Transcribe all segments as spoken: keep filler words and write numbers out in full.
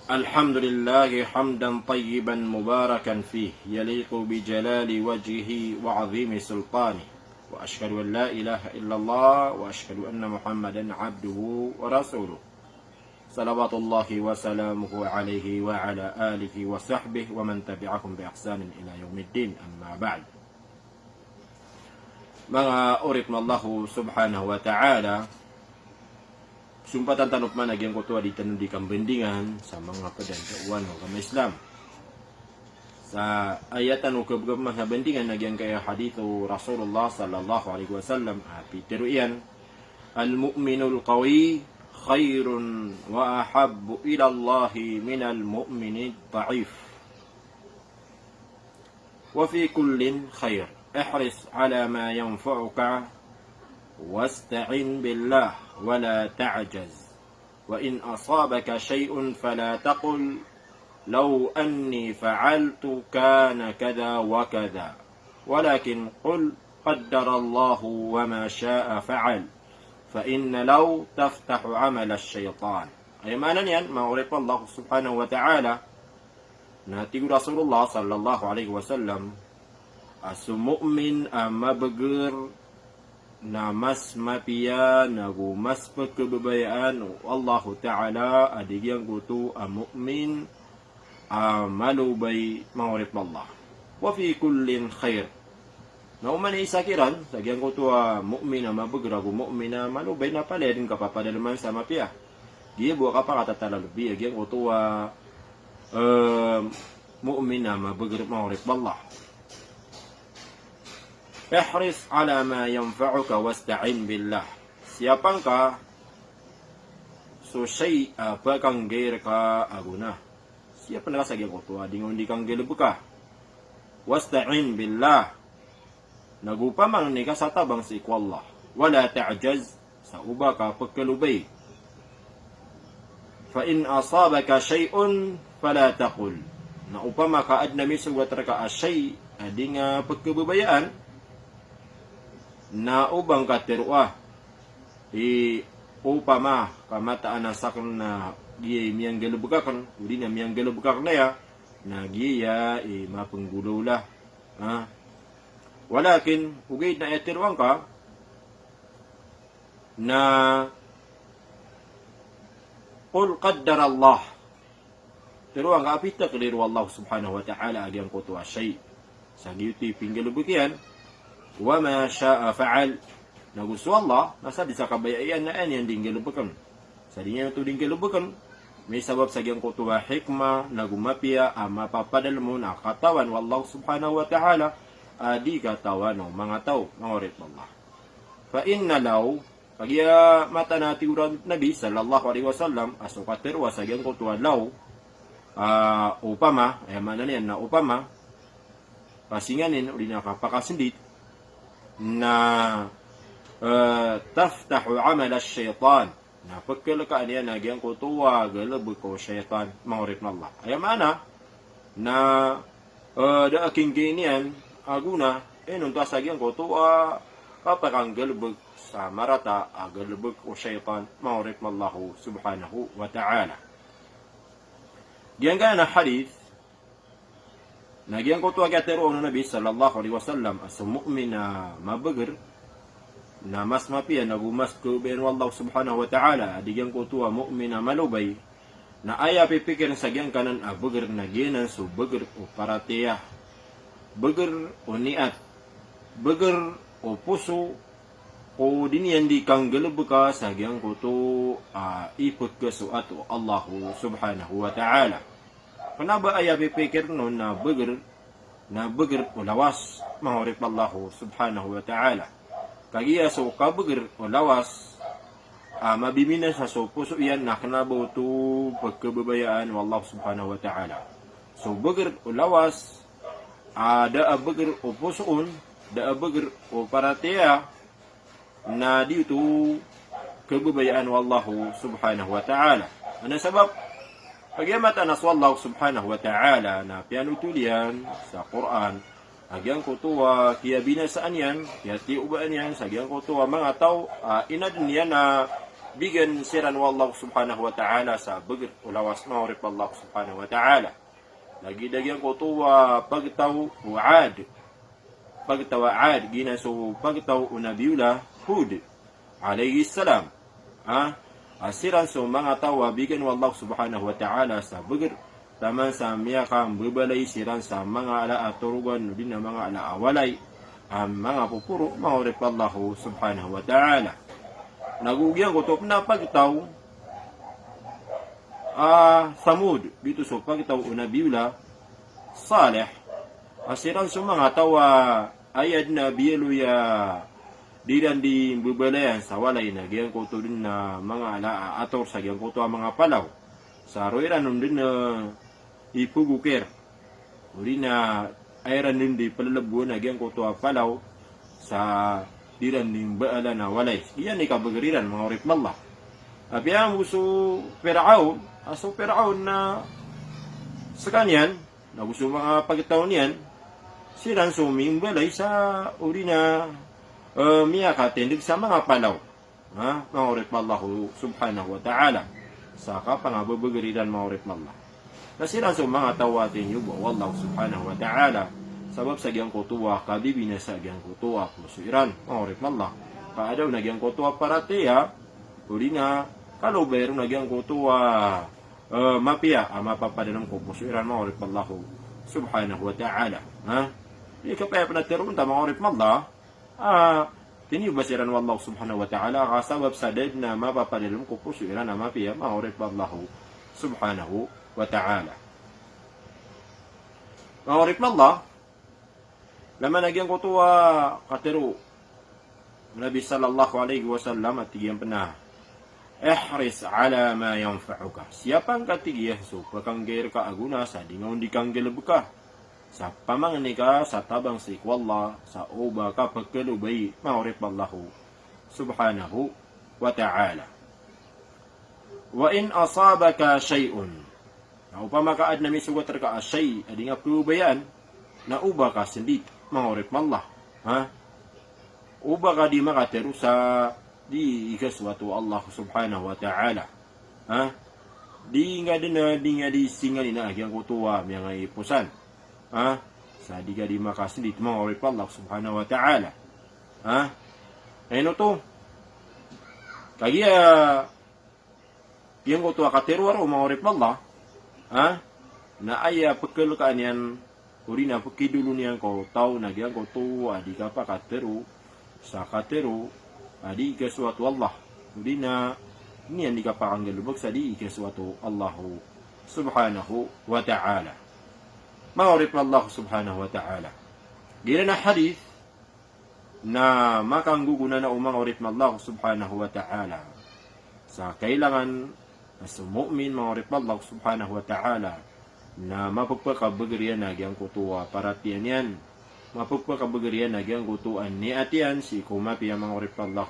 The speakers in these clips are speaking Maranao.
الحمد لله حمدا طيبا مباركا فيه يليق بجلال وجهه وعظيم سلطانه، وأشهد أن لا إله إلا الله وأشهد أن محمدا عبده ورسوله، صلوات الله وسلامه عليه وعلى آله وصحبه ومن تبعهم بإحسان إلى يوم الدين، أما بعد. Manga oripn o Allah subhanahu wa ta'ala, sumpatan tano pman a giyangkoto a di tano di kambandingan sa manga pd a dawa o agama Islam. Sa aya tano kabgap man sa bandingan na giyangkaya hadith o Rasulullah sallallahu alaihi wasallam a pitharo iyan: المؤمن القوي خير وأحب إلى الله من المؤمن الضعيف. وفي كل خير، احرص على ما ينفعك واستعن بالله ولا تعجز، وإن أصابك شيء فلا تقل لو أني فعلت كان كذا وكذا، ولكن قل قدر الله وما شاء فعل، فإن لو تفتح عمل الشيطان. Aya maana niyan, manga oripn o Allah subhanahu wa ta'ala, na tig o Rasulullah sallallahu alaihi wasallam a so mu'min a mabagr na mas mapiya nago mas pkhababayaan o Allahu Ta'ala a di giyangkoto a mu'min a malobay, manga oripn o Allah. وفي كل خير. Na oman i isa kiran sa giyangkoto a mu'min a mabagr ago mu'min a malobay na palaya dn kapapadalman sa mapiya. Giya bo a kapakatatala lbi a giyangkoto a, eh, mu'min a mabagr, manga oripn o Allah. احرص على ما ينفعك واستعن بالله. Siyapn ka so shay a pkhanggay rka a gona. Siyapn ka sa giyangkoto a di nga on di kanggalbka. واستعن بالله. Nago pamangni ka sa tabang sii ko Allah. ولا تعجز. Sa oba ka pkhalobay. فإن أصابك شيء فلا تقل. Na opama ka adn a misogat rka a shay a di nga pkhababayaan, na oba ngka tharoa i opama ka mataan a sakn na giya i miyanggalbk akn, odi na miyanggalbk akn aya, na giya i mapnggolawla. Ha? Walakin, ogaid na aya tharoa ngka, na قل قدر الله. Tharoa ngka a pithakdir o Allah subhanahu wa ta'ala a giyangkoto a shay. Sa giyoto i pinggalbk iyan, وما شاء فعل. Nago so Allah, na sadn sa kabaya iyan na aya niyan di nggalbkn. Sa di niyan oto di nggalbkn, misabap sa giyangkoto a hikmah, nago mapiya a mapapadalm on a katawan o Allah subhanahu wa ta'ala a di katawan o manga taw, manga oripn o Allah. فإن لو, kagiya mataan a tig o Nabi sallallahu alaihi wasallam a so katharoa sa giyangkoto a law, a, opama, aya maana niyan na opama, pasinganin, odi na kapakasndit, na, eh, تفتح عمل الشيطان. Na pkhalkaan iyan a giyangkoto a galbk o shaytan, manga oripn o Allah. Aya maana na, eh, da a kinggi niyan a gona, inonta sa giyangkoto a kapakanggalbk sa marata a galbk o shaytan, manga oripn o Allah subhanahu wa ta'ala. Giyangkanan a hadith, na giyangkoto a kiyatharoa o Nabi sallallahu alaihi wasallam a so mu'min a mabagr na mas mapiya nago mas khabayaan o Allah subhanahu wa ta'ala a di giyangkoto a mu'min a malobay. Na aya pipikirn sa giyangkanan a bagr na giyanan so bagr o paratiyaya, bagr o niyat, bagr o poso, o di niyan di kanggalbka sa giyangkoto a ipkhasoat o Allah subhanahu wa ta'ala. Kna ba aya pipikirn on na bagr, na bagr o lawas, manga oripn o Allah subhanahu wa ta'ala. Kagiya so kabagr o lawas a mabibinasa so poso iyan na kna ba oto pkhababayaan o Allah subhanahu wa ta'ala. So bagr o lawas a da a bagr o poso on, da a bagr o paratiyaya, na di oto khababayaan o Allah subhanahu wa ta'ala. Adn a sabap, kagiya mataan a so Allah subhanahu wa ta'ala na piyanotol iyan sa Qur'an a giyangkoto a kiyabinasaan iyan, kiyatiobaan iyan sa giyangkoto a manga taw a inadn iyan a bigan siran o Allah subhanahu wa ta'ala sa bgr o lawas, manga oripn o Allah subhanahu wa ta'ala. Lagid a giyangkoto a pagtaw o Ad. Pagtaw a Ad, giyanan so pagtaw o Nabiyullah Hud alayhis salam. Ha? A siran so manga taw a bigan o Allah subhanahu wa ta'ala sa bgr, taman sa miyakambbalay siran sa manga ala a torogan, odi na manga ala a walay, a manga poporo, manga oripn o Allah subhanahu wa ta'ala. Nago giyangkoto pn a pagtaw a Thamud, giyoto so pagtaw o Nabiyullah Salih. A siran so manga taw a aya dn a biyaloy a di iran di mbabalayan sa walay na giyangkoto dn a manga ala a ator sa giyangkoto a manga palaw. Sa roo iran on dn, eh, ipogokir. Odi na aya iran dn di plalabowan a giyangkoto a palaw sa di iran di mbaalan a walay. Giyanan i kabagr iran, manga oripn o Allah. Apiya mambo so Fir'awn, a so Fir'awn na skaniyan, nago so manga pagtaw niyan, siran so mimbalay sa odi na, eh, miyakatindg sa manga palaw. Ha? Manga oripn o Allah subhanahu wa ta'ala. Sa kapangababagr iran, manga oripn o Allah. Na siran so manga taw a tiniyoba o Allah subhanahu wa ta'ala. Sabap sa giyangkoto a kabibinasa giyangkoto a poso iran, manga oripn o Allah. Ka adn a giyangkoto a paratiyaya, odi na kalobay ron a giyangkoto a, eh, mapiya a mapapadalm ko poso iran, manga oripn o Allah subhanahu wa ta'ala. Ha? Di kapaya pn a tharoon ta, manga oripn o Allah. Ah, tiniyoba siran o Allah subhanahu wa ta'ala, ka sabap sa da dn a mapapadalm ko poso iran a mapiya, manga oripn o Allah subhanahu wa ta'ala. Manga oripn o Allah, laman a giyangkoto a katharo o Nabi sallallahu alayhi wasallam a tig iyan pn a, "Ihris ala ma yanfa'uka." Siyapn ka, tig iyan, so pkanggair ka a gona sa di nga on di kanggalbka sa pamangni ka sa tabang sii ko Allah, sa oba ka pkhalobay, manga oripn o Allah subhanahu wa ta'ala. Wa in asabaka shay'un. Na opama ka adn a misogat rka a shay a di nga pkhaobayaan, na oba ka sndit, manga oripn o Allah. Ha? Oba ka di makatharo sa di ikasoat o Allah subhanahu wa ta'ala. Ha? Di nga dn a, di nga di singalin a giyangkoto a miyangaiposan. Ha? Sa di ka di makasndit, manga oripn o Allah subhanahu wa ta'ala. Ha? Ino oto? Kagiya giyangkoto a katharo a roo, manga oripn o Allah. Ha? Na aya pkhalkaan iyan, odi na pkhidolon iyan ko taw na giyangkoto a di kapakatharo sa katharo a di ikasoat o Allah. Odi na niyan di kapakanggalbk sa di ikasoat o Allah subhanahu wa ta'ala. Manga oripn o Allah subhanahu wa ta'ala. Giyanan a hadith na makanggogonanao, manga oripn o Allah subhanahu wa ta'ala. Sa kailangan na so mu'min, manga oripn o Allah subhanahu wa ta'ala, na mapphakabagr iyan a giyangkoto a paratiyaya niyan, mapphakabagr iyan a giyangkoto a niyat iyan sii ko mapiya, manga oripn o Allah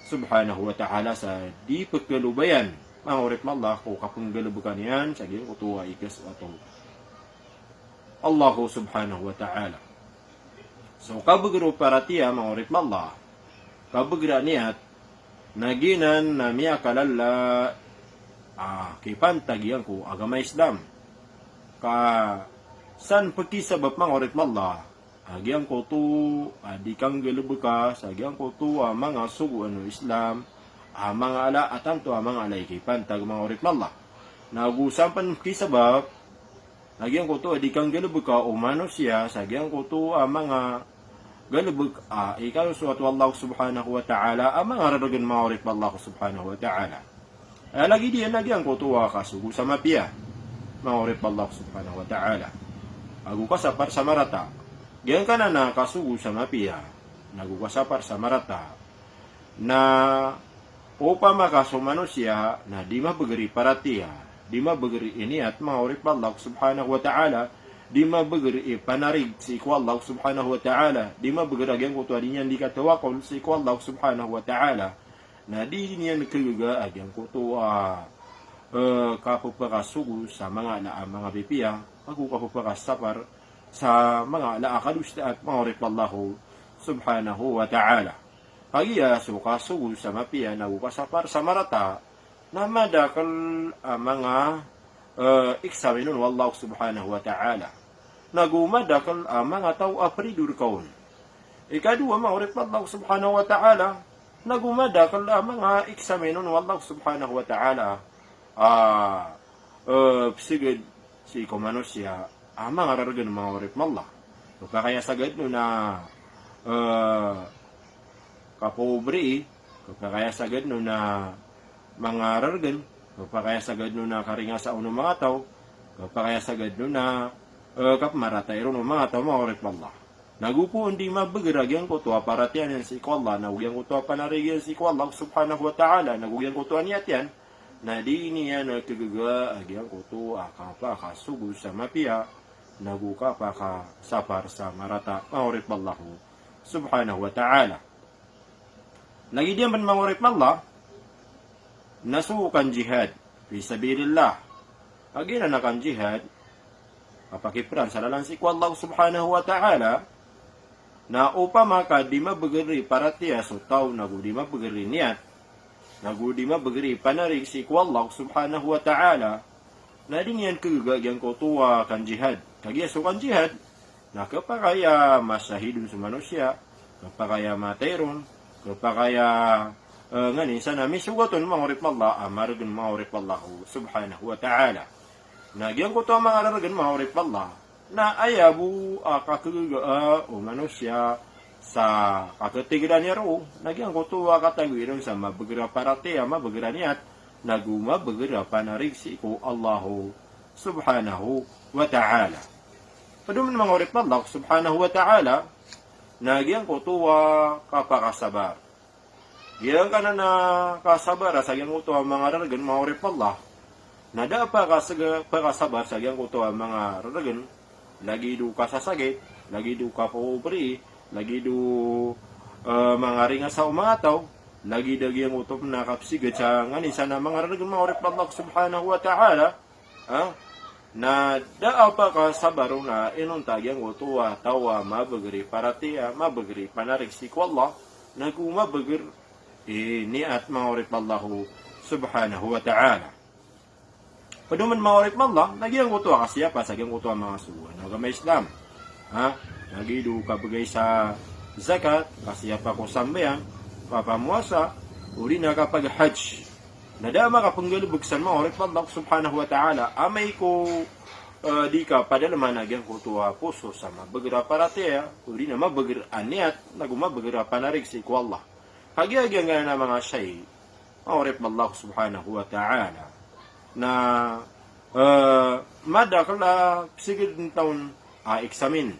subhanahu wa ta'ala, sa di pkhalobayan, manga oripn o Allah, ko kapnggalbka niyan sa giyangkoto a ikasoat o Allah subhanahu wa ta'ala. So kabagr o paratiyaya, manga oripn o Allah, kabagr a niyat, na giyanan na miyakalala a kipantag iyan ko agama Islam. Ka san pkhisabap, manga oripn o Allah, a giyangkoto a di kanggalbka sa giyangkoto a manga sogoan o Islam a manga ala a tanto a manga ala i kipantag, manga oripn o Allah. Na go san pn pkhisabap a giyangkoto a di kanggalbka o manosiya sa giyangkoto a manga galbk a ikasoat o Allah subhanahu wa ta'ala a manga rargn, manga oripn o Allah subhanahu wa ta'ala. Aya lagid iyan a giyangkoto a kasogo sa mapiya, manga oripn o Allah subhanahu wa ta'ala. Ago kasapar sa marata. Giyangkanan a kasogo sa mapiya, na go kasapar sa marata. Na opama ka so manosiya na di mabagr i paratiyaya, di mabagr i niyat, manga oripn o Allah subhanahu wa ta'ala, di mabagr i panarig sii ko Allah subhanahu wa ta'ala, di mabagr a giyangkoto a di niyan di katawakol sii ko Allah subhanahu wa ta'ala, na di niyan khagaga a giyangkoto a, eh, kapphakasogo sa manga ala a manga pipiya, ago kapphakasapar sa manga ala a kadosa, manga oripn o Allah subhanahu wa ta'ala. Kagiya so kasogo sa mapiya nago kasapar sa marata na madakl a manga, eh, examine on o Allah subhanahu wa ta'ala. Nago madakl a manga taw a prido rka on. Ikadowa, manga oripn o Allah subhanahu wa ta'ala, nago madakl a manga examine on o Allah subhanahu wa ta'ala a, eh, psgd sii ko manosiya a manga rargn, manga oripn o Allah. Khapakay a sagad on a, eh, kapobri, khapakay a sagad on a manga rargn, khapakay a sagad on a karingasa on o manga taw, khapakay a sagad on a, eh, kapmarata iron o manga taw, manga oripn o Allah. Nago pn di mabgr a giyangkoto a paratiyaya niyan sii ko Allah, nago giyangkoto a panarig iyan sii ko Allah subhanahu wa ta'ala, nago giyangkoto a niyat iyan, na di niyan khagaga a giyangkoto a kapakasogo sa mapiya, nago kapakasapar sa marata, manga oripn o Allah subhanahu wa ta'ala. Lagid iyan pn, manga oripn o Allah, na so kanjihad fi sabilillah. Kagiya na kanjihad, kapakiprang sa lalan sii ko Allah subhanahu wa ta'ala, na opama ka di mabgr i paratiyaya so taw, nago di mabgr i niyat, nago di mabgr i panarig sii ko Allah subhanahu wa ta'ala, na di niyan khagaga giyangkoto a kanjihad. Kagiya so kanjihad na khapakay a masahid on so manosiya, khapakay a matay ron, khapakay a, eh, nganin san a misogat on, manga oripn o Allah, a margn, manga oripn o Allah subhanahu wa ta'ala. Na giyangkoto a manga rargn, manga oripn o Allah, na aya bo a kakhagaga o manosiya sa kakhatigaran iyan roo, na giyangkoto a katagoy iron sa mabgr a paratiyaya, mabgr a niyat, nago mabgr a panarig sii ko Allah subhanahu wa ta'ala. Pd on, manga oripn o Allah subhanahu wa ta'ala, na giyangkoto a kapakasabar. Giyangkanan a kasabar sa giyangkoto a manga rargn, manga oripn o Allah, na da a pakasg-, pakasabar sa giyangkoto a manga rargn, lagid o kasasakit, lagid o kapobri, lagid o, eh, manga ringasa o manga taw, lagid a giyangkoto pn a kapsgd sa nganin san a manga rargn, manga oripn o Allah subhanahu wa ta'ala, ha? Na da a pakasabar on a inonta giyangkoto a taw a mabgr i paratiyaya, mabgr i panarig sii ko Allah, nago mabgr i niyat, manga oripn o Allah subhanahu wa ta'ala. Pd on, manga oripn o Allah, na giyangkoto a kasiyapa sa giyangkoto a manga sogoan o agama Islam, ha? Lagid o kabgay sa zakat, kasiyapa ko sambayang, kapamowasa, odi na kapaghajj. Na da a makapnggalbk san, manga oripn o Allah subhanahu wa ta'ala, amay ko, eh, di kapadalman a giyangkoto a poso sa mabgr a paratiyaya, odi na mabgr a niyat, nago mabgr a panarig sii ko Allah. Kagiya giyangkanan a manga shay, manga oripn o Allah subhanahu wa ta'ala, na, eh, madakl a psgdn ta on a examine.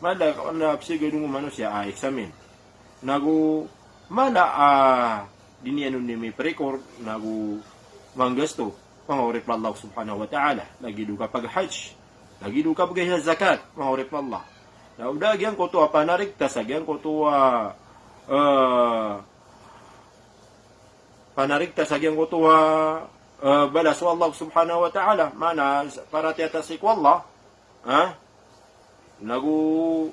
Madakl a psgdn o manosiya a examine. Nago mala a di niyan on di miprecord, nago manggasto, manga oripn o Allah subhanahu wa ta'ala, lagid o kapaghajj, lagid o kabgay sa zakat, manga oripn o Allah. Na o da giyangkoto a panarigtas a giyangkoto a, eh, panarigtas a giyangkoto a, eh, balas o Allah subhanahu wa ta'ala, maana paratiyaya ta sii ko Allah, ha? Nago,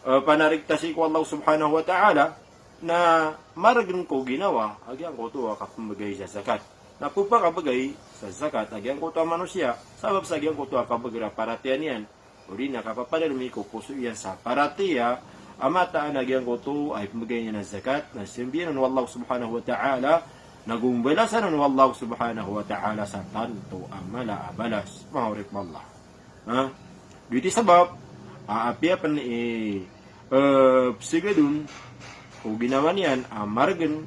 eh, panarigtas sii ko Allah subhanahu wa ta'ala, na margn ko ginawa a giyangkoto a kapmbgay sa zakat. Na pphakabgay sa zakat a giyangkoto a manosiya, sabap sa giyangkoto a kabgr a paratiyaya niyan, odi na kapapadalmi ko poso iyan sa paratiyaya a mataan a giyangkoto a ipmbgay niyan a zakat, na sambiyan on o Allah subhanahu wa ta'ala, nago mbalasan on o Allah subhanahu wa ta'ala sa tanto a mala a balas, manga oripn o Allah. Ha? Giyoto i sabap a apiya pn i, eh, psgdn ko ginawa niyan a margn,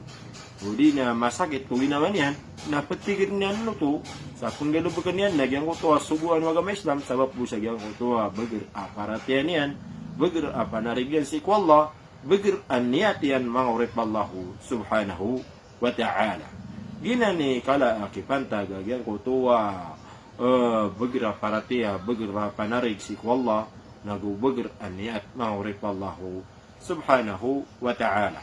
odi na masakit ko ginawa niyan, na ptigr iyan oto sa pnggalbkn iyan a giyangkoto a sogoan o agama Islam, sabap bo sa giyangkoto a bgr a paratiyaya niyan, bgr a panarig iyan sii ko Allah, bgr a niyat iyan, manga oripn o Allah subhanahu wa ta'ala. Giyanan i kala a kipantag a giyangkoto a, eh, bgr a paratiyaya, bgr a panarig sii ko Allah, nago bgr a niyat, manga oripn o Allah subhanahu wa ta'ala.